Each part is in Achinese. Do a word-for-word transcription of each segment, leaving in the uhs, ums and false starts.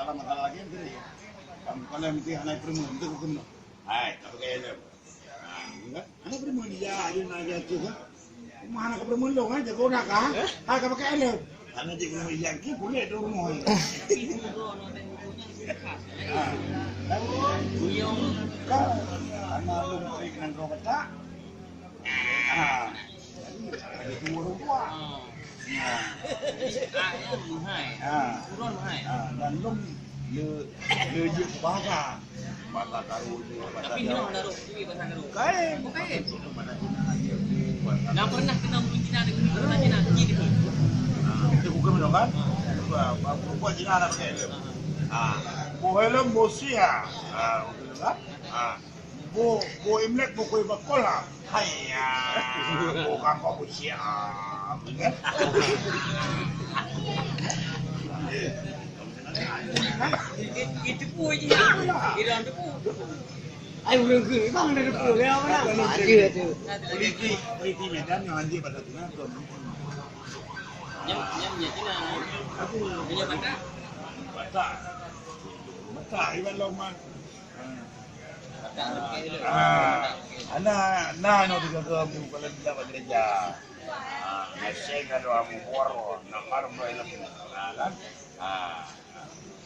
Masalah lagi, jadi. Kamu kalau mesti hana peureumeun, itu hukum noh. Hai, tak pakai helm. Ha, enggak. Hana peureumeun dia, dia nak jatuh kan. Mana ka peureumeun lôn, ha, jago dah ka. Ha, ka pakai helm. Hana cit peureumeun yang ki, boleh tu rumah. Ha. Ka, hana lôn beri kenang kau kata. Ha. Jadi, ada dua orang tua. Ha. Jadi, ah, ya, meuhai. Ha. Ureueng meuhai. Ha, dan lôn le, le jeuet bahasa. Bahasa Karo je, bahasa Tapi Jawa. Nyoh naruh duit bahasa Karo. Kain. Bukan. Bahasa Cina aja. Bahasa Nah, pernah kenal ureueng Cina dengan ureueng Cina? Cina. Ha, itu bukan betul kan? Bukan, bukan Cina nak pakai helm. Ha. Bo helm, bo sia. Ha, betul kan? Ha. Bo, bo Imlek, bo kueh bakul lah. Haiya, bo kangkong bo siap. Itu pun je. Kira tu pun. Ai, ureueng keu, bang, ada pun. Ada, ada. Polisi, polisi Medan yang anjing pada tu, nah, tuan. Nyam, nyam, nyam, Cina. Punya Batak. Batak. Batak, Iban Loman. Ah, ana, na inoe tiga keu amu kalau di dalam gereja. Ah, ngaseng ada amu bor, nak marah mulai lagi. Ah, kan? Ah,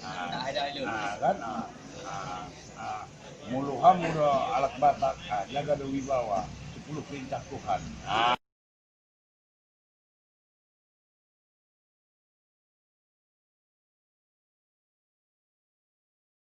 ah, ah, kan? Ah, ah, ah. Muluham udah alat Batak, ah, jaga ada wibawa, sepuluh perintah Tuhan. Ah.